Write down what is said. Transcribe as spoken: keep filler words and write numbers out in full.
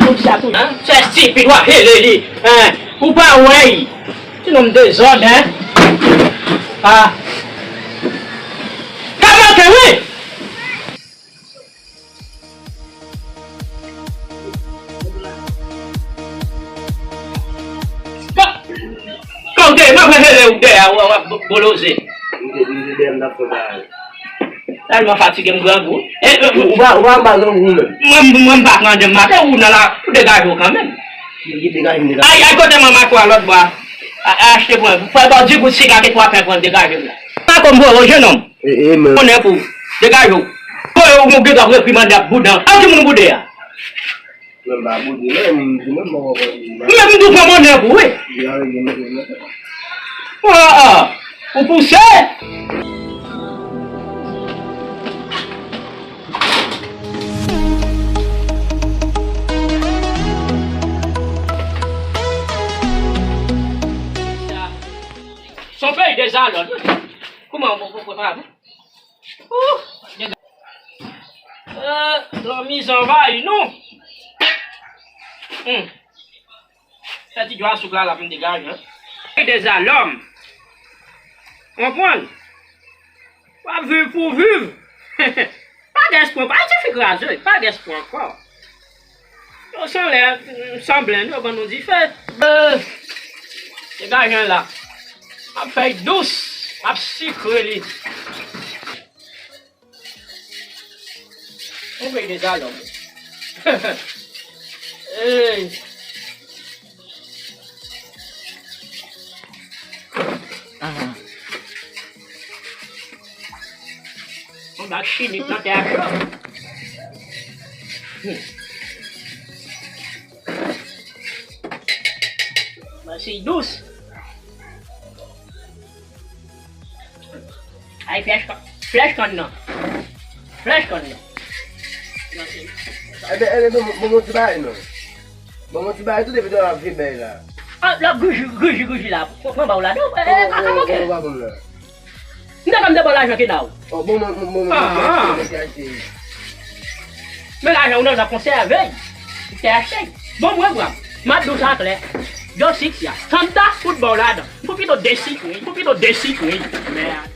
Pou sa tou, hein? Se estipid, w ap rele li. Hein? Ou pa wè l? Ti nonm dezòd, hein? Ah. Ka manke, wi! Ka, ka w te, m ap rele ou dèyè a, w ap boloze. M te, m te dèyè, m t ap fè bagay. Tèlman fatige, m grangou. E, e, ou pa, ou pa anba grangou menm. Mwen, mwen, m pa pran de maten, ou nan la, ou degaje w kanmenm. Degaje, degaje. Ay, ay, kote manman kwa lòt bò a. A, a, achte pou mwen. Fè ba w di goud siga ke twa pen pou mwen degaje m la. Pa konn voye w, jennonm. E, e, men. Konnen pou degaje w. Voye w, mwen gen dwa reprimande ak boudan. An ki moun boude a? Mwen pa boude, non, m di mwen, mwen, mwen, mwen. Mwen, m di w pran monnen pou, wi. Degaje, degaje, degaje. Ah, ah. Ou pouse? Se yon peyi dezalòd, wi. Kouman w, w, w, w, ouh, dega-, euh, lanmizè anvayi nou. Hmm. Fè ti djwa souk la, la vin degaje, hein. Dezalòm. Konprann? W ap viv pou viv. Pa gen espwa, pa ti fi kraze, pa gen espwa ankò. Yo sanlè, m sanble, yo ban nou dife. Euh, degaje la. M ap fè l dous, m ap sikre li. Yon peyi dezalòd. Ey. Yon bak chimik nan tè a cho. Mèsi dous. Ay, flèch kann, flèch kann nan. Flèch kann nan. Ebyen, ebyen, bon, bon, bon, ti bagay, non. Bon, bon, ti bagay, tout epi w ap vye bèy la. Ah, l ap griji, griji, griji la. Pran ba w ladan. Eh, eh, pa, pa manke. Kòman, kòman, kòman, kòman? M ta konn te ba w lajan ke na w. Oh, bon, bon, bon, bon, bon, ah, bon, ah. Men lajan ou nan, nan konsève. Ou te achte. Bon, mwen, bra. M ap di w sa klè. Yo, sik ya. Santa fout ba w ladan. Pou pito de sik, wi. Pou pito de sik, wi. Mèd.